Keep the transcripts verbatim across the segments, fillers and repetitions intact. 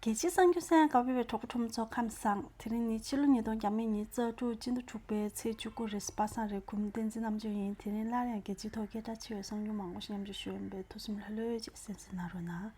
རྒྱལ་སྤྱིའི་གསར་འགྱུར་གསན་གནང་ག་བའི་གྲོགས་པོ་ཁྲོམ་ཚོ་ཁམས་བཟང་། དེ་རིང་ནི་ཕྱི་ལོ་ཉིས་སྟོང་ཉི་ཤུ་རྩ་དྲུག་སྤྱི་ཟླ་དྲུག་པའི་ཚེས་བཅུ་དགུ་རེད། པ་སངས་རེད། གུས་མོ་བསྟན་འཛིན་རྣམ་དཔྱོད་ཡིན། དེ་རིང་སླར་ཡང་རྒྱལ་སྤྱིའི་ཐོག་སྐད་གྲགས་ཆེ་བའི་གསར་འགྱུར་མང་པོ་ཞིག་མཉམ་སྤྱོད་ཞུ་ཡ་ཡིན་པས། ཐུགས་སེམས་ལྷོད་ལྷོད་ཅིག་གསན་གཟིགས་གནང་རོགས་གནང་།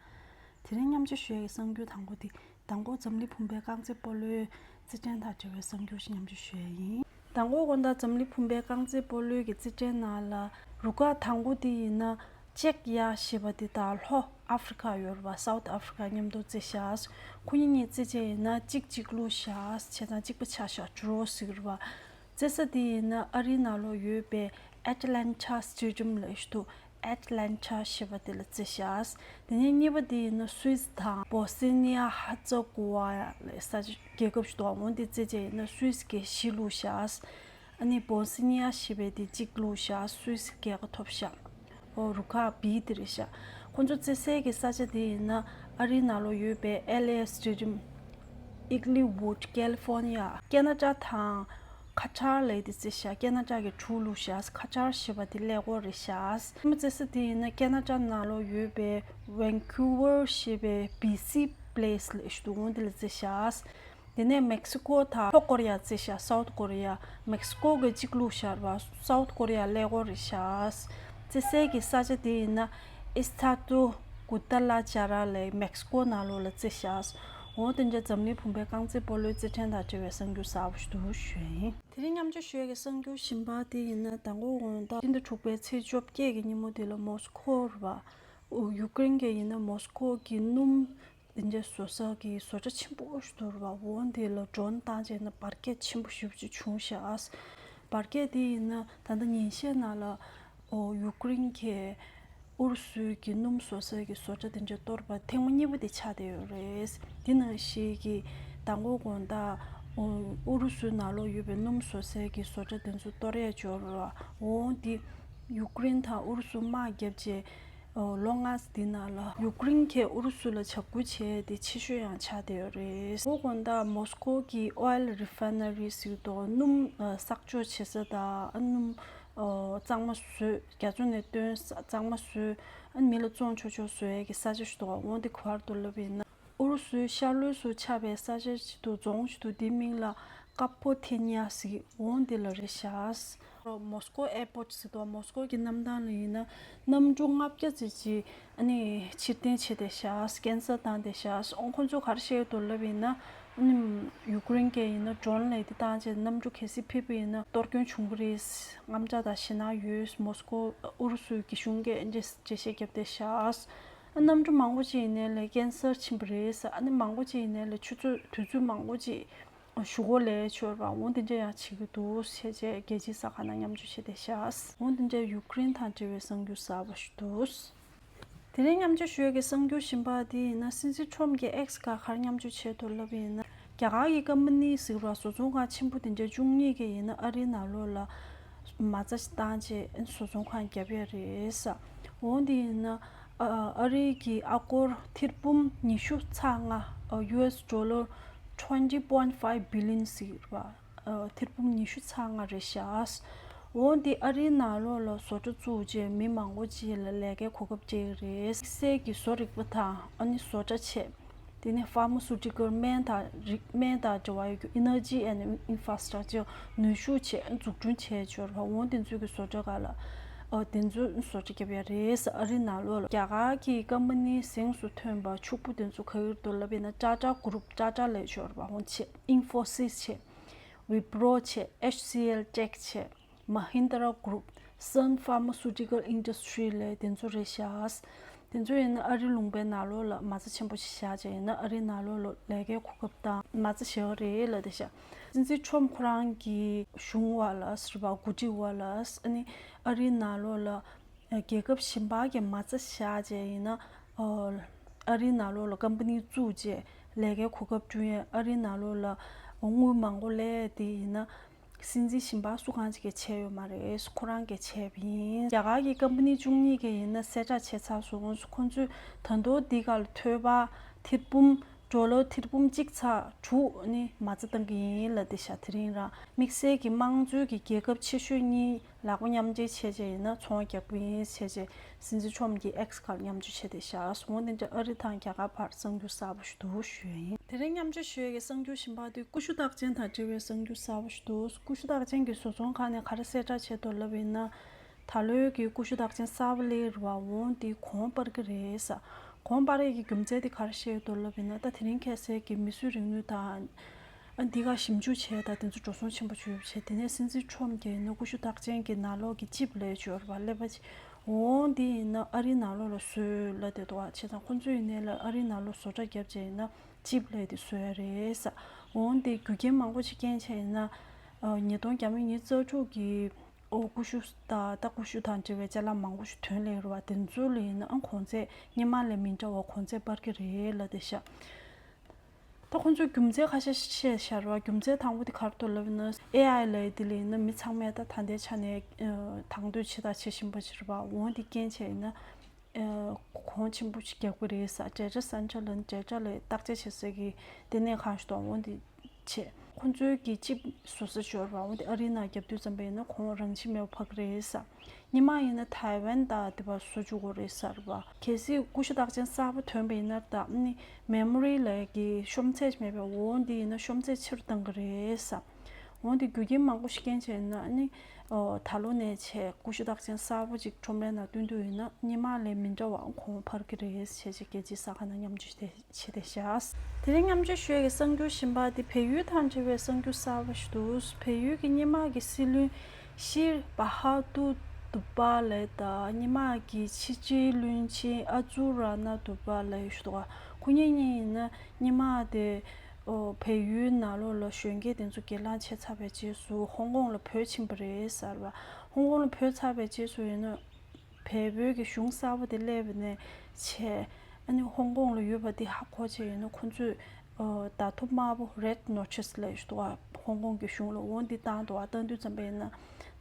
དེ་རིང་མཉམ་སྤྱོད་ཞུ་ཡ་གི་གསར་འགྱུར་དང་པོ་དེ། མདང་དགོང་འཛམ་གླིང་བུམ་པའི་རྐང་རྩེད་སྤོ་ལོའི་རྩེད་འགྲན་དང་འབྲེལ་བའི་གསར་འགྱུར་ཞིག་མཉམ་སྤྱོད་ཞུ་ཡ་ཡིན། མདང་དགོང་དགོང་དག་འཛམ་གླིང་བུམ་པའི་རྐང་རྩེད་སྤོ་ལོའི་གི་རྩེད་འགྲན་ནང་ལ་རུ་ཁག་དང་པོ་དེ་ཡིན་ན་ཅེག་ཡ་ཞེས་པ་དེ་དང་ལྷོ་ཨ་ཧྥི་རི་ཁ་ཡོད་རེད་པ། སའུ་ཐི་ཨ་ཧྥི་རི་ཁ་མཉམ་དུ་རྩེད་ཤག་ཁོ་གཉིས་གཉིས་རྩེད་བྱས་ཡིན་ན་གཅིག་གཅིག་བླུགས་ཤག་བྱས་ཙང་གཅིག་པ་ཆགས་ཤག་ཌོ་རོ་ཟེར་གི་རེད་པ། རྩེད་ས་དེ་ཡིན་ན་ཨ་རིའི་ནང་ལོགས་ཡོད་པའི་ཨེ་ཊི་ལན་ཊ་སི་ཊེ་ཌི་ཡམ་ལབ་ཀྱི་འདུག་ཨེཊ་ལན་ཊ་ཞེས་པ་དེ་ལ་རྩེ་ཤག་དེ་ནས་གཉིས་པ་དེ་ཡིན་ན་སུད་སི་དང་བོ་སི་ནི་ཡ་ཧ་ཙེ་གོ་ཝ་ལ་ས་ཆ་རྒྱལ་ཁབ་ཞིག་འདུག་འོ་དེ་རྩེ་བྱས་ཡིན་ན་སུད་སི་གིས་བཞི་བླུགས་ཤག་ཨ་ནི་བོ་སི་ནི་ཡ་ཞེས་པའི་དེ་གཅིག་བླུགས་ཤག་སུད་སི་རྒྱལ་ཁ་ཐོབ་ཤག་འོ་རུ་ཁག་བི་དེ་རེད་ཤག་ཁོང་ཚོ་རྩེ་སའི་གི་ས་ཆ་དེ་ཡིན་ན་ཨ་རིའི་ནང་ལོགས་ཡོད་པའི་ཨེལ་ཨེ་སི་ཊེ་ཌི་ཡམ། ཨིག་ལི་ཝུཌ། ཀེ་ལི་ཧྥོར་ནི་ཡ། ཁེ་ན་ཌ་དང་ཁ་ཊར་ལབ་དེ་རྩེ་ཤག་ཁེ་ན་ཌ་གི་དྲུག་བླུགས་ཤག་ཁ་ཊར་ཞེས་པ་དེ་ཀླད་ཀོར་རེད་ཤག་མ་རྩེ་ས་དེ་ཡིན་ན་ཁེ་ན་ཌ་ནང་ལོགས་ཡོད་པའི་ཝན་ཀུ་ཝར་ཞེས་པའི་བི་སི་པི་ལེ་སི་ལབ་ཀྱི་འདུག་འོ་དེ་ལ་རྩེ་ཤག་དེ་ནས་མེག་སི་ཀོ་དང་ལྷོ་ཀོ་རི་ཡ་རྩེ་ཤག་སའུ་ཐི་ཀོ་རི་ཡ། མེག་སི་ཀོ་གིས་གཅིག་བླུགས་ཤག་རེད་པ། སའུ་ཐི་ཀོ་རི་ཡ་ཀླད་ཀོར་རེད་ཤག་རྩེ་སའི་གི་ས་ཆ་དེ་ཡིན་ན་ཨེ་སི་ཐ་ཏུ་གུ་ཏ་ལ་ཇ་ར་ལབ་མེག་སི་ཀོ་ནང་ལོགས་ལ་རྩེ་ཤག་འོ་དེ་འདྲ་འཛམ་གླིང་བུམ་པའི་རྐང་རྩེད་སྤོ་ལོའི་རྩེད་འགྲན་དང་འབྲེལ་བའི་གསར་འགྱུར་གསར་པ་ཞིག་འདུག་ཞུ་ཡ་ཡིན། དེ་རིང་མཉམ་སྤྱོད་ཞུ་ཡ་གི་གསར་འགྱུར་གཞན་པ་དེ་ཡིན་ན་མདང་དགོང་དགོང་དག་སྤྱི་ཟླ་དྲུག་པའི་ཚེས་བཅོ་བརྒྱད་ཀྱི་ཉིན་མོ་དེ་ལ་མོ་སི་ཀོ་རེད་པ། ཡུ་ཀེ་རེན་གྱི་ཡིན་ན་མོ་སི་ཀོ་གི་སྣུམ་དེ་འདྲ་བཟོ་ས་གི་བཟོ་གྲྭ་ཆེན་པོ་ཞིག་འདུག་རེད་པ། འོ་དེ་ལ་ཌོན་བཏང་བྱས་ན་འབར་གས་ཆེན་པོ་ཞེ་པོ་ཅིག་བྱུང་ཤག་འབར་གས་དེ་ཡིན་ན་ད་ལྟ་ཉིན་ཤས་ནང་ལ་ཨོ་ཡུ་ཀེ་རེན་གྱིས་ཨུ་རུ་སུའི་གི་སྣུམ་བཟོ་ས་གི་བཟོ་གྲྭ་དེ་འདྲ་གཏོར་བ་ཐེངས་མ་གཉིས་པ་དེ་ཆགས་བསྡད་ཡོད་རེད། དེ་ནང་བཞིན་གྱི་མདང་དགོང་དགོང་དག་ཨོ་ཨུ་རུ་སུའི་ནང་ལོགས་ཡོད་པའི་སྣུམ་བཟོ་སའི་གི་བཟོ་གྲྭ་དེ་ཚོ་གཏོར་ཡས་འབྱོར་བ། འོ་དེ་ཡུ་ཀེ་རེན་དང་ཨུ་རུ་སུ་དམག་བརྒྱབ་རྗེས། ལོ་ལྔ་ཙམ་འདི་ནང་ལ་ཡུཀ་རེན་གྱིས་ཨུ་རུ་སུ་ལ་འཇབ་རྒོལ་བྱས་ཏེ་ཆེ་ཤོས་ཡང་ཆགས་བསྡད་ཡོད་རེད། ལོ་དགོང་དག་མོ་སི་ཀོ་གི་ཨོ་ཡལ་རི་ཕའི་ན་རི་ཟེར་དུས་སྣུམ་ཨ་གསོག་འཇོག་བྱེད་ས་དང་ཨ་སྣུམ་ཨ་གཙང་མ་བཟོས། རྒྱ་མཚོ་ནས་བཏོན་ས་གཙང་མ་བཟོས། ཨ་མི་ལ་བཙོང་ཆོག་ཆོག་བཟོ་ཡས་ཀྱི་ས་ཆ་ཞིག་འདུག་འོ་འདི་ག་པར་འདུག་ལབ་ཡིན་ན། ཨུ་རུ་སུའི་ཤར་ལྷོ་སུ་ཆགས་པའི་ས་ཆ་ཞིག་འདུག་རྫོང་ཞིག་འདུག་འདིའི་མིང་ལ་ཀ་པོ་ཐེ་ཉ་ཟེར། འོ་འདི་ལ་རེད་ཤག་མོ་སི་ཀོ་ཨེར་པོར་ཊི་ཟེར་དུས་མོ་སི་ཀོ་གི་གནམ་ཐང་ལ་ཡིན་ན་གནམ་གྲུ་ལྔ་བརྒྱ་ཙམ་ཅིག་ཨ་ནི་ཕྱིར་འཐེན་བྱས་བསྡད་ཤག་ཀན་སེལ་བཏང་བསྡད་ཤག་ཨོ་ཁོ་ཚོས་ག་རེ་བཤད་འདུག་ལབ་ཡིན་ན། ཨ་ནི་ཡུཀ་རེན་གྱིས་ཡིན་ན་ཌོན་ལབ་དེ་བཏང་བྱས་གནམ་གྲུ་གལ་སྲིད་ཕེབས་པ་ཡིན་ན་གཏོར་སྐྱོན་བྱུང་གི་རེད། དངངས་སྐྲག་དང་ཞེད་སྣང་ཡོད། མོ་སི་ཀོ་ཨུ་རུ་སུའི་གི་གཞུང་གིས་འདི་འགྲེལ་བཤད་བརྒྱབ་བསྡད་ཤག་ཨ་གནམ་གྲུ་མང་པོ་ཅིག་ཡིན་ནའི་ལས་ཀན་སེལ་ཕྱིན་པ་རེད། ཨ་ནི་མང་པོ་ཅིག་ཡིན་ནའི་ལས་ཆུ་ཚོད་དུས་ཚོད་མང་པོ་ཅིག་གཞུག་གུ་ལས་ཆོར་བ་འོ་དེ་འདྲ་ཡང་བྱེད་ཀྱི་འདུག་ཟེར་བྱས་རྒྱལ་སྤྱིའི་གསར་ཁང་ནང་མཉམ་སྤྱོད་བྱས་བསྡད་ཤག་འོ་དེ་འདྲ་ཡུཀ་རེན་དང་འབྲེལ་བའི་གསར་འགྱུར་གསར་པ་ཞིག་འདུག་དེ་རིང་མཉམ་སྤྱོད་ཞུ་ཡས་ཀྱི་གསར་འགྱུར་གཞན་པ་དེ་ཡིན་ན་སྲིད་འཛིན་ཁྲོམ་གྱིས་ཨེགས་སྒང་ག་རེ་མཉམ་སྤྱོད་བྱས་འདུག་ལབ་ཡིན་ན། རྒྱ་གར་གྱི་ཀམ་པ་ནི་ཟེར་བ་བཟོ་ཚོང་ཁང་ཆེན་པོ་དེ་འདྲ་བཅུ་གཉིས་ཀྱིས་ཡིན་ན་ཨ་རིའི་ནང་ལོགས་ལ་མ་རྩ་ཞིག་བཏང་རྗེས་བཟོ་ཚོང་ཁང་བརྒྱབ་ཡ་རེད་ས། འོ་འདི་ཡིན་ན་ཨ་རིའི་གི་ཨ་སྒོར་ཐེར་འབུམ་ཉི་ཤུ་ཚེག་ལྔ་ཡུ་ཨེས་ཌོ་ལར་twenty point five billion ཟེར་བ། ཐེར་འབུམ་ཉི་ཤུ་ཚེག་ལྔ་རེད་ཤག་འོ་འདི་ཨ་རིའི་ནང་ལོགས་ལ་བཟོ་གྲྭ་བཙུགས་རྗེས་མི་མང་པོ་ཅིག་ལ་ལས་ཀའི་གོ་སྐབས་སྤྲད་ཀྱི་རེད། དམིགས་བསལ་གྱི་བཟོ་རིག་པ་དང་ཨ་ནི་བཟོ་གྲྭ་བྱས། དེ་ནས་ཕར་མ་སུ་ཊི་ཀལ་སྨན་དང་རིགས་སྨན་དང་འབྲེལ་བ་ཡོད་རྒྱུ་Energy and Infrastructure ནུས་ཤུགས་བྱས་འཛུགས་སྐྲུན་བྱས་འབྱོར་བ་འོ་དེ་ཚོའི་གི་བཟོ་གྲྭ་སྒང་ལ་ཨ་དེ་ཚོ་བཟོ་གྲྭ་བརྒྱབ་ཡ་རེད། ཨ་རིའི་ནང་ལོགས་ལ་རྒྱ་གར་གྱི་ཀམ་པ་ནི་གཟེངས་སུ་ཐོན་པ་ཕྱུག་པོ་དེ་ཚོ་ག་གི་རེད་འདུག་ལབ་ཡིན་ན་Tata Group Tata ལབ་འབྱོར་བ་འོ་བྱས། Infosys བྱས། Wipro བྱས། HCL Tech བྱས། Mahindra Group Sun Pharmaceutical Industry ལབ་དེ་ཚོ་རེད་ཤག་དེ་ཚོ་ཡིན་ན་ཨ་རི་ལུང་པའི་ནང་ལོགས་ལ་མ་རྩ་ཆེན་པོ་ཞིག་བཞག་བྱས་ཡིན་ན་ཨ་རིའི་ནང་ལོགས་ལ་ལས་ཀའི་གོ་སྐབས་དང་མ་རྩ་བཞག་རེད་ལབ་བསྡད་ཤག་སྲིད་འཛིན་ཁྲོམ་ཁོ་རང་གི་གཞུང་བ་ལ་ཟེར་བ་འགོ་ཁྲིད་བ་ལ་ཨ་ནི་ཨ་རིའི་ནང་ལོགས་ལ་རྒྱལ་ཁབ་གཞན་པ་གི་མ་རྩ་བཞག་བྱས་ཡིན་ན་ཨ་རིའི་ནང་ལོགས་ལ་ཀམ་པ་ནི་བཙུགས་བྱས་ལས་ཀའི་གོ་སྐབས་བསྐྲུན་ཡས། ཨ་རིའི་ནང་ལོགས་ལ་དངུལ་མང་པོ་ལས་དེ་ཡིན་ན། སྲིད་འཛིན་གཞན་པ་སུ་གང་ཅིག་གིས་བྱས་ཡོད་མ་རེད། ཁོ་རང་གིས་བྱས་པ་ཡིན། རྒྱ་གར་གྱི་ཀམ་པ་ནི་བཅུ་གཉིས་ཀྱིས་ཡིན་ན་གསལ་བསྒྲགས་བྱས་ཚར་སོང་། ཁོ་ཚོས་ད་དུང་འདི་ག་ལ་ཐོལ་པ་ཐེར་འབུམ་ ཌོ་ལར་ཐེར་འབུམ་གཅིག་ཚེག་དྲུག་ནི་མ་རྩ་བཏང་གི་ཡིན་ལབ་བསྡད་ཤག་དེ་རིང་རང་དམིགས་བསལ་གྱི་དམངས་གཙོའི་གི་རྒྱལ་ཁབ་ཆེ་ཤོས་གཉིས་ལག་པ་མཉམ་འབྲེལ་བྱས་བྱས་ཡིན་ན་ཚོང་རྒྱག་གི་ཡིན་བྱས་བྱས་སྲིད་འཛིན་ཁྲོམ་གྱིས་ཨེགས་སྒང་མཉམ་སྤྱོད་བྱས་བསྡད་ཤག་འོ་དེ་འདྲ་ཨ་རི་དང་རྒྱ་གར་བར་གསར་འགྱུར་གསར་པ་ཞིག་འདུག་ཞུ་ཡ་ཡིན། དེ་རིང་མཉམ་སྤྱོད་ཞུ་ཡ་གི་གསར་འགྱུར་གཞན་པ་དེ་ཀུ་ཤུ་རྟགས་ཅན་དང་འབྲེལ་བའི་གསར་འགྱུར་གསར་པ་ཞིག་འདུག་ཀུ་ཤུ་རྟགས་ཅན་གྱི་བཟོ་ཚོང་ཁང་ནས་ག་རེ་གསལ་བསྒྲགས་བྱས་འདུག་ལབ་ཡིན་ན། ད་ལོའི་གི་ཀུ་ཤུ་རྟགས་ཅན་གསར་པ་སླེབས་རེད་བ། འོ་དེ་གོང་སྤར་གི་རེད་ས། གོང་སྤར་ཡས་ཀྱི་རྒྱུ་མཚན་དེ་ག་རེ་བཤད་ཡོད་འདུག་ལབ་ཡིན་ན། ད་དེ་རིང་ཁ་སང་གི་མིས་བཟོས་རིག་ནུས་དང་། ཨ་འདི་ག་ཞིབ་འཇུག་བྱས་ད་དེ་ཚོ་འགྲོ་སོང་ཆེན་པོ་བྱོས་བྱས། དེ་ནས་སྲིད་འཛིན་ཁྲོམ་གྱིས་ནི་ཀུ་ཤུ་རྟགས་ཅན་གྱི་ནང་ལོགས་ཀྱི་ཅིབ་ལབ་ཡས་ཅིག་ཡོད་རེད་བ། ཀླད་པ་ཅིག་འོ་འདི་ཡིན་ན་ཨ་རིའི་ནང་ལོགས་ལ་བཟོས་ལབ་བསྡད་འདུག་བ། བྱས་ཙང་ཁོང་ཚོ་ཡིན་ནའི་ལ་ཨ་རིའི་ནང་ལོགས་བཟོ་གྲྭ་བརྒྱབ་བྱས་ཡིན་ན་ཅིབ་ལབ་ཡས་དེ་བཟོ་ཡ་རེད་ས། འོ་འདི་རྒྱུ་རྐྱེན་མང་པོ་ཅིག་རྐྱེན་བྱས་ཡིན་ན། ཨ་ཉིས་སྟོང་ཉི་ཤུ་རྩ་དྲུག་གི་ཨོ་ཀུ་ཤུ་དང་ད་ཀུ་ཤུ་དང་འབྲེལ་བའི་ཅ་ལག་མང་པོ་ཞིག་ཐོན་སླེབས་རེད་བ། དེ་ཚོ་ལ་ཡིན་ན་ཨང་གོང་ཚད་སྔོན་མ་ལས་མི་འདྲ་བ་གོང་ཚད་སྤར་གྱི་རེད་ལབ་བསྡད་ཤག་ད་ཁོང་ཚོས་རྒྱུ་མཚན་ཁ་ཤས་བཤད་བཞག་རེད་བ། རྒྱུ་མཚན་དང་པོ་དེ་ག་རེ་འདུག་ལབ་ན། ཨེ་ཨའི་ལབ་ཡས་དེ་ལ་ཡིན་ན་མི་ཚང་མས་ད་ད་ལྟའི་ཆ་ནས་ཨ་དང་དོད་བྱེད་དང་བྱེད་བཞིན་པ་ཅིག་རེད་བ། འོ་དེ་རྐྱེན་བྱས་ཡིན་ན། ཨ་གོང་ཆེན་པོ་ཞིག་རྒྱག་གི་རེད་ས། ཌེ་ཊ་སེན་ཊར་ལ་ཌེ་ཊ་ལ་བརྟག་དཔྱད་བྱེད་སའི་གི་ལྟེ་གནས་ཁང་ཞིག་འདུག་འོ་འདི་བྱས། ཁོང་ཚོའི་གི་ཅིབ་བཟོ་ས་ཅིག་ཡོད་རེད་བ། འོ་འདི་ཨ་རིའི་ནང་བརྒྱབ་དུས་ཙམ་པ་ཡིན་ན་གོང་རང་བཞིན་མེད་པ་འཕར་གི་རེད་ས། སྔོན་མ་ཡིན་ན་ཐའེ་ཝན་དང་དེ་བ་བཟོ་བཅུག་གི་རེད་ས་རེད་བ། གལ་སྲིད་ཀུ་ཤུ་རྟགས་ཅན་གསར་པ་ཐོན་པ་ཡིན་ན་ད་ནི་མེ་མོ་རི་ལབ་ཡས་གི་ཤོམ་ཚད་ཅིག་མེད་པས། འོ་འདི་ཡིན་ན་ཤོམ་ཚད་ཆེ་རུ་བཏང་གི་རེད་ས། འོ་འདི་རྒྱུ་རྐྱེན་མང་པོ་ཞིག་རྐྱེན་བྱས་ན་ནི། ཨོ་ད་ལོ་ནས་བྱས་ཀུ་ཤུ་རྟགས་ཅན་གསར་པ་ཅིག་ཁྲོམ་རའི་ནང་བཏོན་དུས་ཡིན་ན་སྔོན་མ་ལས་མི་འདྲ་བ་གོང་འཕར་གྱི་རེད་ཞེས་བྱས་རྒྱལ་སྤྱིའི་གསར་ཁང་ནང་མཉམ་སྤྱོད་བྱས་བྱས་བསྡད་ཤག་དེ་རིང་མཉམ་སྤྱོད་ཞུ་ཡས་ཀྱི་གསར་འགྱུར་གཞན་པ་དེ་བལ་ཡུལ་དང་འབྲེལ་བའི་གསར་འགྱུར་གསར་པ་ཞིག་འདུག་བལ་ཡུལ་གྱི་སྔོན་མ་གི་སྲིད་བློན་ཤིར་བྷ་ཧ་དུར་དུ་པ་ལབ་དང་སྔོན་མ་གི་ཕྱི་སྲིད་བློན་ཆེན་ཨ་ཛུ་ར་ན་དུ་པ་ལབ་ཞིག་འདུག་ཁོ་གཉིས་གཉིས་ཡིན་ན་སྔོན་མ་དེ། ཨོ་བལ་ཡུལ་ནང་ལོགས་ལ་གཞོན་སྐྱེས་དེ་ཚོ་སྒེར་ལངས་བྱས་ཚར་བའི་རྗེས་སུ་ཧོང་ཀོང་ལ་བྲོས་ཕྱིན་པ་རེད་ཟེར་བ། ཧོང་ཀོང་ལ་བྲོས་ཚར་བའི་རྗེས་སུ་ཡིན་ན། བལ་པོའི་གི་གཞུང་གསར་པ་དེ་སླེབས་པ་ནས་བྱས། ཨ་ནི་ཧོང་ཀོང་ལ་ཡོད་པ་དེ་ཧ་གོ་བྱས་ཡིན་ན་ཁོ་ཚོས་ཨོ་བརྡ་ཐོ་དམར་པོ་རེཌ་ནོ་ཊིས་ལབ་ཡས་ཞིག་འདུག་ག་ཧོང་ཀོང་གི་གཞུང་ལ་འོ་འདི་བཏང་འདུག་ག་བཏང་དུས་ཙམ་པ་ཡིན་ན།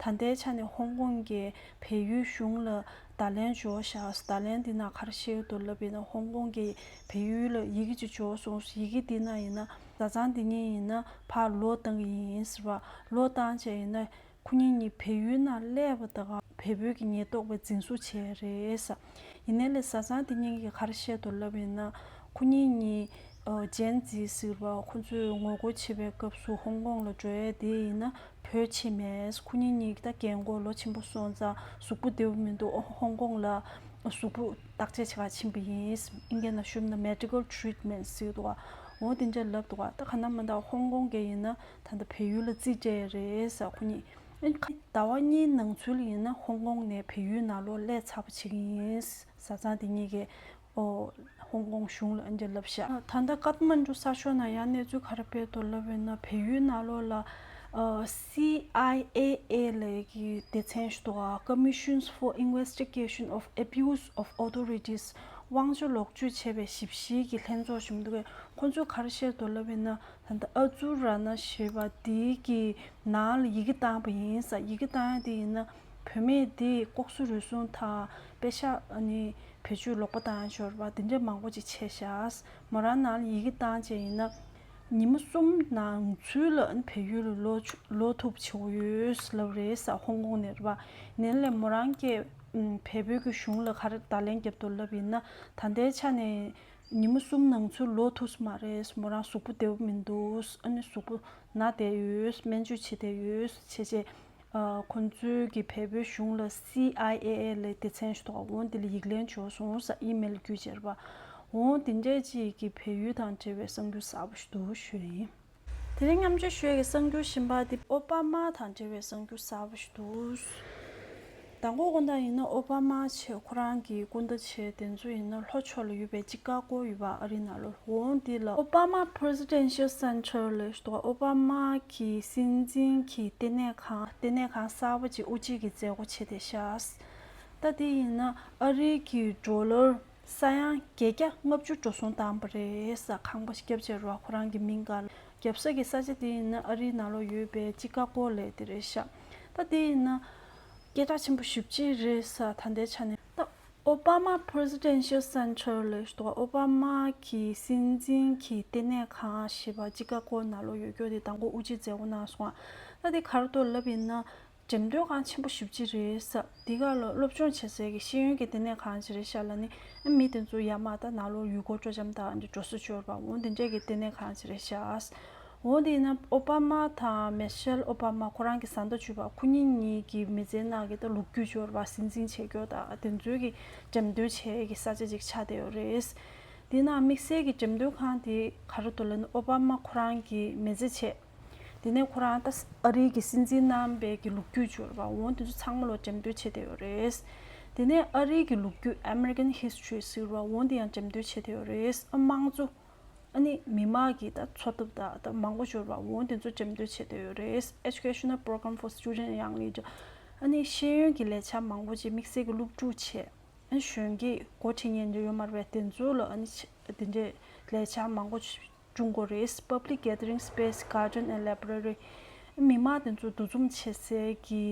ད་ལྟའི་ཆ་ནས་ཧོང་ཀོང་གི་བལ་ཡུལ་གཞུང་ལ་བརྡ་ལན་འབྱོར་བཞག་བརྡ་ལན་འདི་ནང་ག་རེ་བཤད་ཡོད་འདུག་ལབ་ཡིན་ན། ཧོང་ཀོང་གི་བལ་ཡུལ་ལ་ཡི་གེ་ཅིག་འབྱོར་སོང་། ཡི་གེ་འདི་ནང་ཡིན་ན་བཟའ་ཚང་འདི་གཉིས་ཡིན་ན་ཕར་ལོག་བཏང་གི་ཡིན་ཟེར་བ། ལོག་བཏང་བྱས་ཡིན་ན་ཁོ་གཉིས་གཉིས་བལ་ཡུལ་ནང་སླེབས་པ་དང་བལ་པོའི་གི་ཉེན་རྟོག་པས་འཛིན་བཟུང་བྱས་རེད་ཟེར། ཡིན་ནའི་ལས་བཟའ་ཚང་འདི་གཉིས་ཀྱིས་ག་རེ་བཤད་འདུག་ལབ་ཡིན་ན། ཁོ་གཉིས་གཉིས་ཨོ་ཇེན་ཛི་ཟེར་བ་ཁོ་ཚོས་ངོ་རྒོལ་བྱེད་པའི་སྐབས་སུ་ཧོང་ཀོང་ལ་འགྲོ་ཡས་དེ་ཡིན་ན་བྲོས་ཕྱིན་མེད། ཁོ་གཉིས་གཉིས་ད་རྒན་གོག་ལོ་ཆེན་པོ་སོང་ཙང་གཟུགས་པོ་བདེ་པོ་མི་འདུག་ཧོང་ཀོང་ལ་གཟུགས་པོ་བརྟག་དཔྱད་བྱེད་ག་ཕྱིན་པ་ཡིན། ཨིན་སྐད་ནང་ཞུས་ན་མེ་ཌི་ཀལ་ཊི་རིཊ་མེན་ཊི་ཟེར་འདུག་འོ་དེ་འདྲ་ལབ་འདུག་ད་ག་ན་མ་ད་ཧོང་ཀོང་གི་ཡིན་ན་ད་ལྟ་བལ་ཡུལ་ལ་རྩིས་སྤྲད་རེད་ཟེར། ཁོ་གཉིས་ཨ་ནི་ཟླ་བ་གཉིས་ནང་ཚུད་ལ་ཡིན་ན་ཧོང་ཀོང་ནས་བལ་ཡུལ་ནང་ལོགས་སླེབས་ཚར་བ་བྱེད་ཀྱི་ཡིན། བཟའ་ཚང་དེ་གཉིས་ཀྱིས་ཨོ་ཧོང་ཀོང་གཞུང་ལ་ཨ་འདྲ་ལབ་ཤག་ད་ལྟ་ཀཏ་མན་ཌུ་གསར་ཤོག་ནང་ཡང་གནས་ཚུལ་ག་རེ་སྤེལ་འདུག་ལབ་ཡོད་ན། བལ་ཡུལ་ནང་ལོགས་ལ་ཨ་སི་ཨའི་ཨེ་ཨེ་ལབ་ཀྱི་སྡེ་ཚན་ཞིག་འདུག་ག Commissions for Investigation of Abuse of Authorities། དབང་ཆ་ལོག་སྤྱོད་བྱས་པའི་ཞིབ་བཤེར་གྱི་ལྷན་ཚོགས་ཞིག་འདུག་གས། ཁོང་ཚོས་ག་རེ་བཤད་འདུག་ལབ་ཡོད་ན། ད་ལྟ་ཨ་ཛུ་ར་ན་ཞེས་པ་དེའི་གི་ནང་ལ་ཡི་གེ་བཏང་པ་ཡིན་ས། ཡི་གེ་བཏང་ཡ་དེ་ཡིན་ན་བུད་མེད་དེ་ལྐོག་ཟ་རུལ་སུངས་དང་པེ་ཤག་ཨ་ནི་བེད་སྤྱོད་ལོག་པ་བཏང་ཡ་ཞོར་བ་དེ་འདྲ་མང་པོ་ཅིག་བྱས་ཤག་མོ་རང་ནང་ལ་ཡི་གེ་བཏང་བྱས་ཡིན་ན་ཉི་མ་གསུམ་ནང་ཚུད་ལ་ཨ་ནི་བལ་ཡུལ་ལ་ལོག་ལོག་ཐུབ་བྱེད་དགོས་ཡོད་ལབ་རེད་ས། ཧོང་ཀོང་ནས་རེད་བ། ནས་ལས་མོ་རང་གིས་བལ་པོའི་གི་གཞུང་ལ་ག་རེ་བརྡ་ལན་བརྒྱབ་འདུག་ལབ་ཡིན་ན། ད་ལྟའི་ཆ་ནས། ཉི་མ་གསུམ་ནང་ཚུད་ལོག་ཐུབ་ས་མ་རེད། མོ་རང་གཟུགས་པོ་བདེ་པོ་མི་འདུག་ཨ་ནི་གཟུགས་པོ་ན་བསྡད་ཡོད། སྨན་བཅོས་བྱེད་བསྡད་ཡོད་བྱས་རྗེས། ཨ་ཁོང་ཚོའི་གི་བལ་པོའི་གཞུང་ལ་སི་ཨའི་ཨེ་ཨེ་ལབ་སྡེ་ཚན་ཞིག་འདུག་འོ་འདི་ལ་ཡིག་ལན་འབྱོར་སོང་ས། ཨི་མེལ་བརྒྱུད་བྱས་རེད་པ། འོ་འདི་འདྲས་ཅིག་གི་བལ་ཡུལ་དང་འབྲེལ་བའི་གསར་འགྱུར་གསར་པ་ཞིག་འདུག་ཞུ་ཡ་ཡིན། དེ་རིང་མཉམ་སྤྱོད་ཞུ་ཡ་གི་གསར་འགྱུར་གཞན་པ་དེ་ཨོ་པ་མ་དང་འབྲེལ་བའི་གསར་འགྱུར་གསར་པ་ཞིག་འདུག་མདང་དགོང་དགོང་དག་ཡིན་ན་ཨོ་པ་མ་བྱས་ཁོ་རང་གི་སྐུ་ཟླ་བྱས་དེ་ཚོ་ཡིན་ན་ལྷོ་ཕྱོགས་ལ་ཡོད་པའི་ཅི་ཀ་ཀོ་ཡོད་པ་ཨ་རི་ནང་ལོགས། འོང་དེ་ལ་ཨོ་པ་མ་Presidential Center་ལབ་ཞིག་འདུག་ཨོ་པ་མ་གི་སྲིད་འཛིན་གྱི་ལྟེ་གནས་ཁང་ལྟེ་གནས་ཁང་གསར་པ་ཅིག་དབུ་འབྱེད་ཀྱི་མཛད་སྒོ་བྱས་བསྡད་ཤག་ད་དེ་ཡིན་ན་ཨ་རི་གི་ཌོ་ལར་ས་ཡ་བརྒྱད་བརྒྱ་ལྔ་བཅུ་འགྲོ་སོང་བཏང་པ་རེད་ས། ཁང་པ་ཞིག་བརྒྱབ་བྱས་རོགས་ཁོ་རང་གི་མིང་སྒང་ལ། རྒྱབ་ས་གི་ས་ཆ་དེ་ཡིན་ན་ཨ་རིའི་ནང་ལོགས་ཡོད་པའི་ཅི་ཀ་ཀོ་ལབ་དེ་རེད་ཤག་ད་དེ་ཡིན་ན་སྐད་གྲགས་ཆེན་པོ་ཞེ་པོ་ཅིག་རེད་ས། ད་ལྟའི་ཆ་ནས་ད་ ཨོ་བྷ་མ་Presidential Center ལབ་ཞུ་དོ། ཨོ་བྷ་མ་གི་སྲིད་འཛིན་གྱི་ལྟེ་གནས་ཁང་ཞེས་པ་ཅི་ཀ་གོ་ནང་ལོགས་ཡོད་རྒྱུ་དེ་དང་པོ་དབུ་འབྱེད་མཛད་སྒོ་གནང་སོང་ང་། ད་དེ་ག་རེ་འདུག་ལབ་ཡིན་ན། འགྲེམས་སྟོན་ཁང་ཆེན་པོ་ཞེ་པོ་ཅིག་རེད་ས། འདི་ག་ལ་སློབ་སྦྱོང་བྱེད་སའི་གི་ཤེས་ཡོན་གྱི་ལྟེ་གནས་ཁང་ཅིག་རེད་ཤག་ལབ་ནི། ཨ་མི་དེ་ཚོ་ཡར་མར་ད་ནང་ལོགས་ཡུལ་སྐོར་སྤྲོ་འཆམ་དང་འགྲོ་སོང་འབྱོར་བ་འོ་དེ་འདྲས་ཀྱི་ལྟེ་གནས་ཁང་ཅིག་རེད་ཤག་འོ་དེ་ཡིན་ན་ཨོ་བྷ་མ་དང་མེ་ཤེལ་ཨོ་བྷ་མ་ཁོ་རང་གི་བཟའ་ཟླ་བརྒྱུད་པ་ཁོ་གཉིས་གཉིས་ཀྱི་མི་ཚེའི་ནང་གི་ད་ལོ་རྒྱུས་འབྱོར་བ་སྲིད་འཛིན་བྱེད་རྒྱུ་དང་དེ་ཚོའི་གི་འགྲེམས་སྟོན་བྱེད་ཀྱི་ས་ཆ་ཅིག་ཆགས་བསྡད་ཡོད་རེད། དེ་ན་དམིགས་བསལ་གྱི་འགྲེམས་སྟོན་ཁང་དེ་ག་རེ་འདུག་ལབ་ན་ཨོ་བྷ་མ་ཁོ་རང་གི་མི་ཚེ་བྱས། དེ་ནས་ཁོ་རང་ད་ཨ་རིའི་གི་སྲིད་འཛིན་རྣམ་པའི་གི་ལོ་རྒྱུས་འབྱོར་བ་འོ་དེ་ཚོ་ཚང་མ་ལོ་འགྲེམས་སྟོན་བྱེད་བསྡད་ཡོད་རེད། དེ་ནས་ཨ་རིའི་གི་ལོ་རྒྱུས་American History ཟེར་བ་འོ་དེ་ཡང་འགྲེམས་སྟོན་བྱེད་བསྡད་ཡོད་རེད། ཨ་དམངས་གཙོ། ཨ་ནི་མི་མང་གི་ད་འཚོ་ཐབས་ད་ད་མང་པོ་འབྱོར་བ་འོ་དེ་ཚོ་འགྲེམས་སྟོན་བྱེད་བསྡད་ཡོད་རེད། Educational Program for Student Young Leader ཨ་ནི་ཤེས་ཡོན་གྱི་ལས་འཆར་མང་པོ་ཅིག་དམིགས་བསལ་གྱི་སློབ་ཕྲུག་བྱས། གཞོན་སྐྱེས་འགོ་ཁྲིད་མཁན་འདྲ་ཡོད་མ་རེད་པས། དེ་ཚོ་ལ་ཨ་ནི་ཆ་དེ་འདྲའི་ལས་འཆར་མང་པོ་བྱུང་དགོས་རེད། Public gathering space, garden and library མི་མང་དེ་ཚོ་འདུ་འཛོམས་བྱེད་སའི་གི་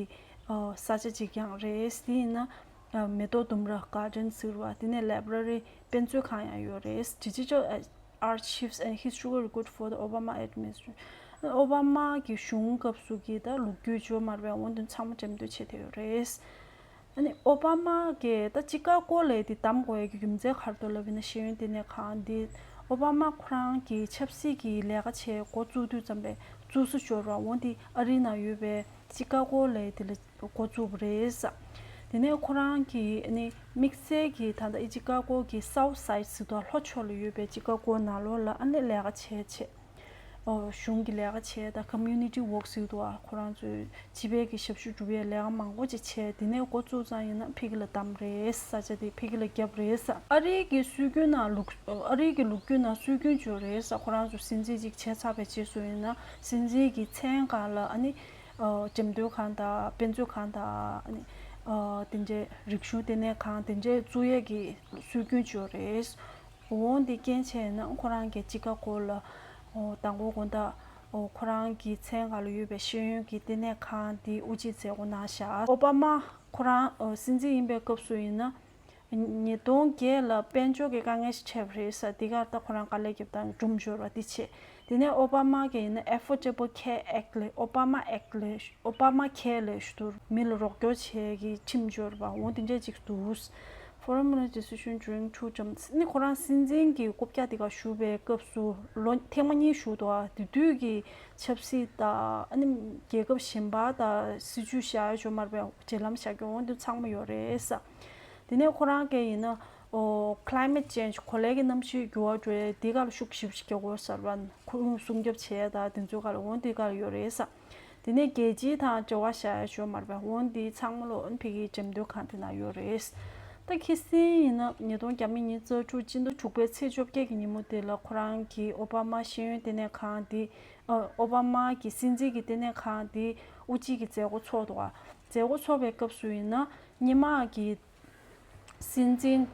ས་ཆ་ཅིག་ཀྱང་རེད། དེ་ཡིན་ན་མེ་ཏོག་ལྡུམ་ར་garden ཟེར་བ་དེ་ནས་library དཔེ་མཛོད་ཁང་ཡང་ཡོད་རེད། Digital archives and historical record for the Obama administration ཨོ་བྷ་མ་གི་གཞུང་སྐབས་སུ་གི་ད་ལོ་རྒྱུས་འབྱོར་མ་རེད་པས། འོ་དེ་ཚང་མ་འགྲེམས་སྟོན་བྱེད་བསྡད་ཡོད་རེད། ཨ་ནི་ཨོ་བྷ་མ་གིས་ད་ཅི་ཀ་གོ་ལབ་དེ་བདམས་དགོས་ཡ་གི་རྒྱུ་མཚན་ག་རེ་འདུག་ལབ་ཡིན་ན་ཤེས་ཡོན་ལྟེ་གནས་ཁང་འདི་ཨོ་བྷ་མ་ཁོ་རང་གི་ཆབ་སྲིད་ཀྱི་ལས་ཀ་བྱེད་འགོ་བཙུགས་དུས་ཙམ་པའི་བཙུགས་ས་འབྱོར་བ་འོ་འདི་ཨ་རིའི་ནང་ཡོད་པའི་ཅི་ཀ་གོ་ལབ་དེ་ལ་འགོ་བཙུགས་པ་རེད། དེ་ནས་ཁོ་རང་གི་ཨ་ནི་དམིགས་བསལ་གྱི་ད་ལྟ་ཨི་ཅི་ཀ་གོ་གི་South Side ཟེར་དུས་ལྷོ་ཕྱོགས་ལ་ཡོད་པའི་ཅི་ཀ་གོ་ནང་ལོགས་ལ་ཨ་ནི་ལས་ཀ་བྱས་བྱས། ཨོ་གཞུང་གི་ལས་ཀ་བྱས་དང་community work ཟེར་དུས་ཁོ་རང་ཚོའི་སྤྱི་པའི་གི་ཞབས་ཞུ་སྒྲུབ་པའི་ལས་ཀ་མང་པོ་ཅིག་བྱས། དེ་ནས་འགོ་བཙུགས་ཙང་ཡིན་ན་ཕ་གི་ལ་བདམས་རེད། ས་ཆ་དེ་ཕ་གི་ལ་བརྒྱབ་རེད་ས། ཨ་རིའི་གི་སྲོལ་རྒྱུན་ནང་ལུགས་ཨ་རིའི་གི་ལོ་རྒྱུས་ནང་སྲོལ་རྒྱུན་ཅིག་ཡོད་རེད་ས། ཁོ་རང་ཚོ་སྲིད་འཛིན་ཅིག་བྱས་ཚར་བའི་རྗེས་སུ་ཡིན་ན་སྲིད་འཛིན་གི་མཚན་སྒང་ལ་ཨ་ནི་འགྲེམས་སྟོན་ཁང་དང་དཔེ་མཛོད་ཁང་དང་ཨ་ནི་དེ་འདྲའི་རིག་གཞུང་ལྟེ་གནས་ཁང་དེ་འདྲའི་བཙུགས་ཡས་ཀྱི་སྲོལ་རྒྱུན་ཅིག་ཡོད་རེད། འོ་འདི་རྐྱེན་བྱས་ན་ཁོ་རང་གི་ཅི་ཀ་གོ་ལ་དང་པོ་དགོང་དག་ཁོ་རང་གི་མཚན་སྒང་ལ་ཡོད་པའི་ཤེས་ཡོན་གྱི་ལྟེ་གནས་ཁང་འདི་དབུ་འབྱེད་མཛད་སྒོ་གནང་བཞག་ཨོ་བྷ་མ་ཁོ་རང་སྲིད་འཛིན་ཡིན་པའི་སྐབས་སུ་ཡིན་ན་ཉིས་སྟོང་བརྒྱད་ལ་དཔལ་འབྱོར་གྱི་དཀའ་ངལ་ཞིག་འཕྲད་པ་རེད་ས། འདི་གར་ད་ཁོ་རང་དཀའ་ལས་བརྒྱབ་སྟངས་གྲུབ་འབྱོར་བ་འདི་བྱས། དེ་ནས་ཨོ་བྷ་མ་གིས་ཡིན་ན་Affordable Care Act ལས་ཨོ་བྷ་མ་Act ལས་ཨོ་བྷ་མ་ཁེ་ལས་ཞུ་དུ་མི་ལ་རོགས་སྐྱོར་བྱེད་ཀྱི་ཁྲིམས་འབྱོར་བ་འོ་དེ་འདྲས་ཅིག་འདུག Foreign Minister decision during two terms ནི་ཁོ་རང་སྲིད་འཛིན་གྱི་རྐུབ་བཀྱག་དེ་ག་བཞུགས་པའི་སྐབས་སུ་ལོ་ཐེངས་མ་གཉིས་བཞུགས་འདུག་དེ་དུས་ཀྱི་ཆབ་སྲིད་དང་ཨ་ནི་རྒྱལ་ཁབ་གཞན་པ་དང་སྲིད་ཇུས་བཞག་ཡ་ཅོ་མར་པའི་འབྲེལ་ལམ་བཞག་རྒྱུ་འོ་འདི་ཚང་མ་ཡོད་རེད་ས། དེ་ནས་ཁོ་རང་གིས་ཡིན་ན་ཨོ་climate change གོ་ལའི་གི་གནམ་གཤིས་འགྱུར་བ་འགྲོ་ཡ་དེ་ག་ལ་ཤུགས་ཞེ་པོ་ཅིག་རྒྱག་དགོས་ཟེར་བ་ཁོ་སྲུང་སྐྱོབ་བྱས་ཡ་དང་དེ་ཚོའི་ག་ལ་འོ་འདི་ག་ལ་ཡོད་རེད་ས། དེ་ནས་རྒྱལ་སྤྱི་དང་འབྲེལ་བ་བཞག་ཡ་ཅོ་མར་པའི་འོ་འདི་ཚང་མ་ལོ་ཨོན་ཕི་གི་འགྲེམས་སྟོན་ཁང་དེ་ན་ཡོད་རེད། ད་ཁི་སིན་ཡིན་ན་ཉིས་སྟོང་བརྒྱ་མེད་ཉི་ཤུ་རྩ་དྲུག་སྤྱི་ཟླ་དྲུག་པའི་ཚེས་བཅོ་བརྒྱད་ཀྱི་ཉིན་མོ་དེ་ལ་ཁོ་རང་གིས་ཨོ་བྷ་མ་ཤེས་ཡོན་ལྟེ་གནས་ཁང་དེ་ཨོ་བྷ་མ་གི་སྲིད་འཛིན་གྱི་ལྟེ་གནས་ཁང་དེ་དབུ་འབྱེད་ཀྱི་མཛད་སྒོ་ཚོགས་འདུག་མཛད་སྒོ་ཚོགས་པའི་སྐབས་སུ་ཡིན་ན་སྔོན་མ་གི་སྲིད་འཛིན་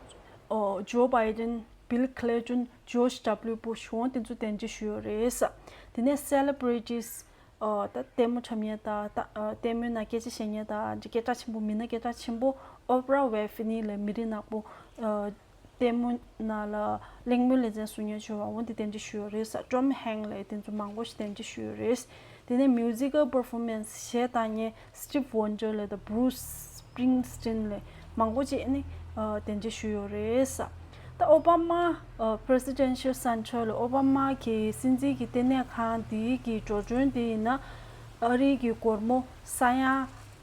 ཇོ་བྷའི་ཌེན། བྷིལ་ཁི་ལིན་ཊོན། ཇོརྗ་ཌབ་ལིའུ་བྷུཤ་འོ་དེ་ཚོ་གདན་འདྲེན་ཞུས་ཡོད་རེད། དེ་ནས་སེ་ལེ་བྷི་རི་ཊིས། ད་ལྟད་མོ་འཁྲབ་མཁན་དང་ལྟད་མོའི་ནང་སྐད་ཆ་བཤད་མཁན་དང་སྐད་གྲགས་ཆེན་པོ་མི་སྣ་སྐད་གྲགས་ཆེན་པོ་ཨོ་པ་ར་ཝིན་ཕི་རི་ལས་མི་རིགས་ནག་པོ། ལྟད་མོ་ནང་ལ་གླེང་མོལ་ལེ་ཚན་བཟོ་མཁན་ཞུ་བ་འོ་དེ་གདན་འདྲེན་ཞུས་ཡོད་རེད། ཊོམ་ཧེང་ལས་དེ་ཚོ་མང་པོ་ཞིག་གདན་འདྲེན་ཞུས་ཡོད་རེད། དེ་ནས་མིའུ་ཟི་ཀལ་པར་ཕོར་མན་སི་གཞས་བཏང་མཁན་སི་ཊིབ་ཝོན་ཌར་ལས་དང་བྷུ་རུ་སི་སི་པི་རིང་སི་ཊིན་ལས་མང་པོ་ཅིག་ནི་གདན་འདྲེན་ཞུས་ཡོད་རེད། ད་ཨོ་བྷ་མ་Presidential Center ལ་ཨོ་བྷ་མ་གི་སྲིད་འཛིན་གྱི་ལྟེ་གནས་ཁང་དེའི་གི་འགྲོ་གྲོན་དེ་ཡིན་ན་ཨ་རིའི་གི་སྒོར་མོ་ས་ཡ་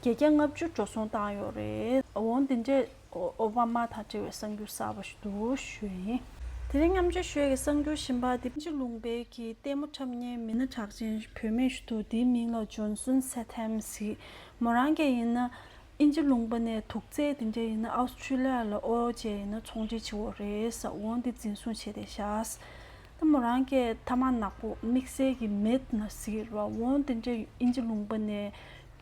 བརྒྱད་བརྒྱ་ལྔ་བཅུ་འགྲོ་སོང་བཏང་ཡོད་རེད། འོ་དེ་འདྲས། ཨོ་ཨོ་བྷ་མ་དང་འབྲེལ་བའི་གསར་འགྱུར་གསར་པ་ཞིག་འདུག་ཞུ་ཡིན། དེ་རིང་མཉམ་སྤྱོད་ཞུ་ཡས་ཀྱི་གསར་འགྱུར་གཞན་པ་དེ་དབྱིན་ཇི་ལུང་པའི་གི་ལྟད་མོ་འཁྲབ་མཁན་མི་སྣ་གྲགས་ཅན་བུད་མེད་ཞིག་འདུག་དེའི་མིང་ལ་ཇོན་སོན་སེ་ཐེམ་ཟེར། མོ་རང་གིས་ཡིན་ན་དབྱིན་ཇི་ལུང་པ་ནས་དུག་རྫས་དེ་འདྲ་ཡིན་ན་ཨའུ་སི་ཁྲུ་ལི་ཡ་ལ་ཨོ་བྱས་ཡིན་ན་ཚོང་འབྲེལ་བྱེད་འོ་རེད་ས། འོང་དེ་འཛིན་བཟུང་བྱས་བསྡད་ཤག་ད་མོ་རང་གིས་ཐ་མག་ནག་པོ་དམིགས་བསལ་གྱི་མེད་ན་ཟེར་བ་འོང་དེ་འདྲ་དབྱིན་ཇི་ལུང་པ་ནས།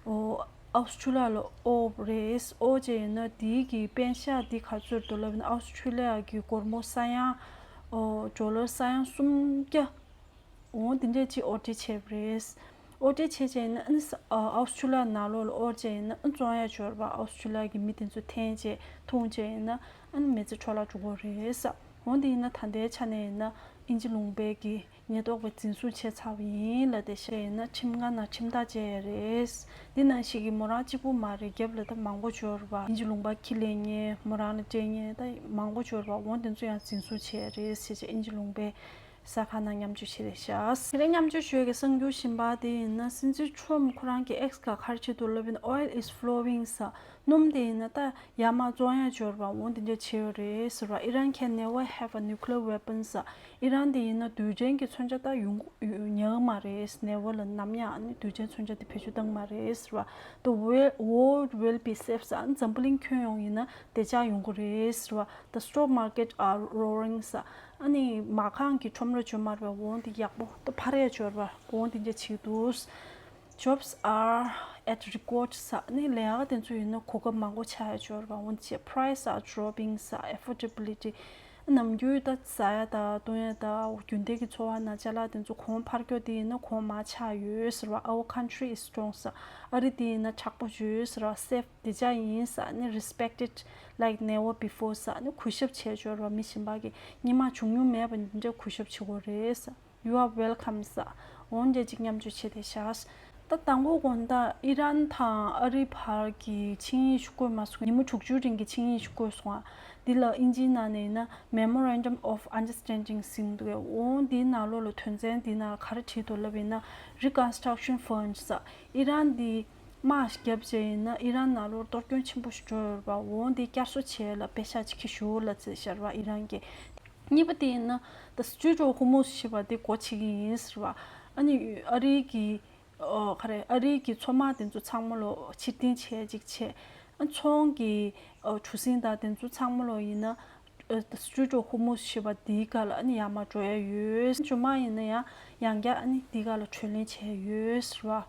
ཨོ་ཨའུ་སི་ཁྲུ་ལི་ཡ་ལ་ཨོ་རེད། ཨོ་བྱས་ཡིན་ན་དེའི་གི་པན་ཤག་དེ་ག་ཚོད་འདུག་ལབ་ན་ཨའུ་སི་ཁྲུ་ལི་ཡ་གི་སྒོར་མོ་ས་ཡ་ཨོ་ཌོ་ལར་ས་ཡ་སུམ་བརྒྱ་འོང་དེ་འདྲས་ཅིག་ཨོ་ཌར་བྱས་པ་རེད། ཨོ་ཌར་བྱས་བྱས་ཡིན་ན་ཨ་ནི་ཨ་ཨོ་སི་ཊྲེ་ལི་ཡ་ནང་ལོགས་ལ་ཨོ་ཌར་བྱས་ཡིན་ན་ཨ་ནི་བཙོང་ཡ་འབྱོར་བ་ཨོ་སི་ཊྲེ་ལི་ཡ་གི་མི་དེ་ཚོ་འཐེན་བྱས་འཐུང་བྱས་ཡིན་ན་ཨ་ནི་མི་ཚེ་འཕྲོ་བརླག་འགྲོ་གི་རེད་ས། འོ་འདི་ཡིན་ན་ད་ལྟའི་ཆ་ནས་ཡིན་ན་དབྱིན་ཇི་ལུང་པའི་གི་ཉེན་རྟོག་པས་འཛིན་བཟུང་བྱས་ཚར་བ་ཡིན་ལབ་བསྡད་ཤག་ཡིན་ན་ཁྲིམས་ཁང་ནང་ཁྲིམས་ཐག་བཅད་ཡ་རེད། འདི་ནང་བཞིན་གི་མོ་རང་གཅིག་པུ་མ་རེད། རྒྱབ་ལ་ད་མང་པོ་འབྱོར་བ་དབྱིན་ཇི་ལུང་པ་ཁྱི་ལེན་མཁན་མོ་རང་ལ་སྤྲད་མཁན་ད་མང་པོ་འབྱོར་བ་འོ་འདི་ཚོ་ཡང་འཛིན་བཟུང་བྱས་ཡ་རེད་ཟེར་བྱས་དབྱིན་ཇི་ལུང་པའི་གསར་ཁང་ནང་མཉམ་སྤྱོད་བྱས་རེད་ཤག་དེ་རིང་མཉམ་སྤྱོད་ཞུ་ཡ་གི་གསར་འགྱུར་གཞན་པ་དེ་ཡིན་ན་སྲིད་འཛིན་ཁྲོམ་ཁོ་རང་གི་ཨེགས་ཀ་ག་རེ་བྱེད་འདུག་ལབ་ཡིན་ན་Oil is flowing ཟེར། སྣུམ་དེ་ཡིན་ན་ད་ཡར་མར་བཙོང་ཡ་འབྱོར་བ་འོ་འདི་འདྲ་བྱེད་ཡོད་རེད་ཟེར་བ། Iran can never have a nuclear weapon ཟེར། ཨི་རན་དེ་ཡིན་ན་རྡུལ་ཕྲན་གྱི་མཚོན་ཆ་ད་ཡོང་ཉན་གི་མ་རེད། never ལ་ནམ་ཡང་ནི་རྡུལ་ཕྲན་མཚོན་ཆ་དེ་བེད་སྤྱོད་བཏང་གི་མ་རེད་ཟེར་བ། The wo- world will be safe ཟེར། ཨ་ནི་འཛམ་བུ་གླིང་ཁྱོན་ཡོངས་ཡིན་ན་བདེ་འཇགས་ཡོང་གི་རེད་ཟེར་བ། The stock market are roaring ཟེར། ཨ་ནི་མ་རྐང་གི་ཁྲོམ་ར་འབྱོར་མ་རེད་པ། འོ་འདི་ཡག་པོ་ད་འཕར་ཡ་འབྱོར་བ་འོ་འདི་འདྲ་བྱེད་འདུག Jobs are at record ཟེར། ནི་ལས་ཀ་དེ་ཚོ་ཡིན་ན་གོ་སྐབས་མང་པོ་ཆགས་ཡ་འབྱོར་བ་འོན་ཏེ། Price are dropping ཟེར། Affordability ནམ་རྒྱུན་ད་ཟ་ཡ་ད་བཏུང་ཡ་ད་རྒྱུན་ལྡན་གྱི་འཚོ་བ་ནང་ཅ་ལག་དེ་ཚོ་གོང་འཕར་རྒྱུ་དེ་ཡིན་ན་གོང་མར་ཆགས་ཡོད་ཟེར་བ། Our country is strong ཟེར། ཨ་རི་དེ་ཡིན་ན་དྲག་པོ་ཡོད་ཟེར་བ། Safe བདེ་འཇགས་ཡིན་ཟེར། ནི་respected like never before ཟེར། ནི་གུས་ཞབས་བྱས་འབྱོར་བ་མི་གཞན་པ་གིས་སྔོན་མ་བྱུང་མྱོང་མེད་པ་འདི་འདྲ་གུས་ཞབས་བྱེད་དགོས་རེད་ཟེར། You are welcome ཟེར། འོ་འདྲ་ཅིག་མཉམ་སྤྱོད་བྱས་ཏེ་བཞག་ད་དང་པོ་དགོང་དག་ཨི་རན་དང་ཨ་རིའི་བར་གྱི་ཆིངས་ཡིག་ཞིག་བཀོད་མ་སོང་། ཉིན་མོ་དྲུག་ཅུའི་རིང་གི་ཆིངས་ཡིག་ཞིག་བཀོད་སོང་ཨ། འདི་ལ་ཨིན་ཇིའི་ནང་ནས་ཡིན་ན་Memorandum of Understanding ཟེར་གྱི་འདུག་འོ་འདིའི་ནང་ལོགས་ལ་དོན་ཚན་འདིའི་ནང་ལ་ག་རེ་བྲིས་འདུག་ལབ་ཡིན་ན། Reconstruction Fund ཟེར། ཨི་རན་འདི་དམག་བརྒྱབ་བྱས་ཡིན་ན་ཨི་རན་ནང་ལོགས་གཏོར་སྐྱོན་ཆེན་པོ་ཞིག་འགྲོ་ཡོད་པ། འོ་འདི་བསྐྱར་གསོ་བྱེད་ཡ་ལ་པེ་ཤག་ཅིག་འཁྱེར་ཤོག་ལབ་ཟེར་བཞག་པ་ཨི་རན་གྱིས། གཉིས་པ་དེ་ཡིན་ན། The Strait of Hormuz ཞེས་པ་དེ་སྒོ་ཕྱེ་གི་ཡིན་ཟེར་བ། ཨ་ནི་ཨ་རི་གི་ཨོ་ག་རེ་ཨ་རི་གི་མཚོ་དམག་དེ་ཚོ་ཚང་མ་ལོ་ཕྱིར་འཐེན་བྱས་ཅིག་བྱས། ཨ་ཚོང་གི་ཨོ་གྲུ་གཟིངས་དང་དེ་ཚོ་ཚང་མ་ལོ་ཡིན་ན། ཨ་The Strait of Hormuz ཞེས་པ་དེའི་སྒང་ལ་ཨ་ནི་ཡར་མར་འགྲོ་ཡ་ཡོད། ཇོ་མ་ཡིན་ན་ཡང་ཡང་བསྐྱར་ཨ་ནི་དེའི་སྒང་ལ་བགྲོ་གླེང་བྱས་ཡོད་ཟེར་བ།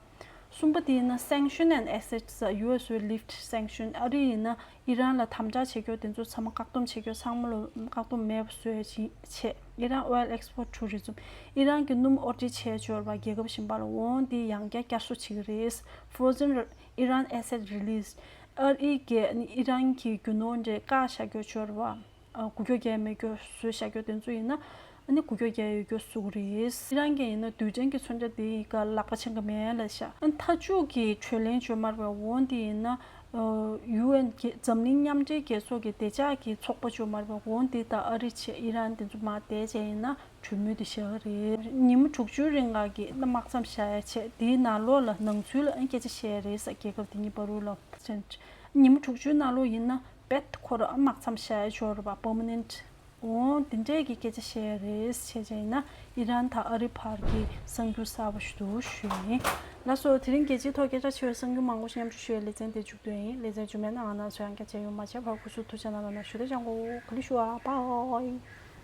གསུམ་པ་དེ་ཡིན་ན། Sanction and assets U S will lift sanction ཨ་རི་ཡིན་ན་ཨི་རན་ལ་དམ་དྲག་བྱེད་རྒྱུ་དེ་ཚོ་ཚང་མ་བཀག་སྡོམ་བྱེད་རྒྱུ་ཚང་མ་ལ་བཀག་སྡོམ་མེད་པ་བཟོ་ཡ་ཅིག་བྱས། Iran oil export to resume ཨི་རན་གྱི་སྣུམ་ཨོ་ཌར་བྱས་འབྱོར་བ་རྒྱལ་ཁབ་གཞན་པ་ལ་འོང་དེ་ཡང་བསྐྱར་བསྐྱར་གསོ་བྱེད་ཀྱི་རེད། Frozen Iran asset release ཨ་རི་གིས་ཨི་རན་གྱི་རྒྱུ་ནོར་འདྲ་བཀག་བཞག་རྒྱུ་འབྱོར་བ། ཨ་འགུལ་སྐྱོད་རྒྱག་མེད་རྒྱུ་བཟོས་བཞག་རྒྱུ་དེ་ཚོ་ཡིན་ན་ཨ་ནི་འགུལ་སྐྱོད་རྒྱག་ཡོད་རྒྱུ་བཟོ་གི་རེད། ཨི་རན་གྱི་ཡིན་ན་རྡུལ་ཕྲན་གྱི་མཚོན་ཆ་དེ་ཡི་སྒང་ལག་པ་འཆང་གི་མེད་ལབ་ཤག་ཨ་མཐའ་མཇུག་གི་གྲོས་གླེང་བརྗོད་མར་བའི་འོང་དེ་ཡིན་ན་ཡུ་ཨེན་འཛམ་གླིང་མཉམ་འབྲེལ་རྒྱལ་ཚོགས་ཀྱི་བདེ་འཇགས་ཀྱི་ཚོགས་པ་བརྗོད་མར་བའི་འོང་དེ་དང་ཨ་རི་བྱས་ཨི་རན་དེ་ཚོ་མར་བསྡད་བྱས་ཡིན་ན་གྲོས་མོལ་དེ་བྱེད་ཀྱི་རེད། ཉིན་མོ་དྲུག་ཅུའི་རིང་ལ་གི་དམག་མཚམས་བཞག་ཡ་བྱས་དེའི་ནང་ལོགས་ལ་ནང་ཚུལ་ལ་ཨ་སྐད་ཆ་བཤད་ཡ་རེད་ས། རྒྱལ་ཁབ་དེ་གཉིས་བར་དུ་ལ་ཉིན་མོ་དྲུག་ཅུའི་ནང་ལོགས་ཡིན་ན། བེད་ཁོ་རང་དམག་མཚམས་བཞག་ཡ་འབྱོར་བ་permanent འོང་དེ་འདྲས་ཀྱི་སྐད་ཆ་བཤད་རེད། བྱས་བྱས་ན་ཨི་རན་དང་ཨ་རི་བར་གྱི་གསར་འགྱུར་གསར་པ་ཞིག་ཏུ་ཞུས་ཡིན། ལགས་སོ། དེ་རིང་རྒྱལ་སྤྱིའི་ཐོག་སྐད་ཆ་ཆེ་བའི་གསར་འགྱུར་མང་པོ་ཞིག་མཉམ་སྤྱོད་ཞུ་ཡའི་ལེ་ཚན་དེ་མཇུག་བསྡུས་ཡིན། ལེ་ཚན་རྗེས་མའི་ནང་ང་རང་ཚོ་ཡང་བསྐྱར་མཇལ་ཡོང་། མ་མཇལ་བར་སྐུ་གཟུགས་ཐུགས་ཅག་གནང་རོགས་གནང་ཞུ། དེ་ཅང་གོ་ག་ལི་ཞུ་ཨ་པའི།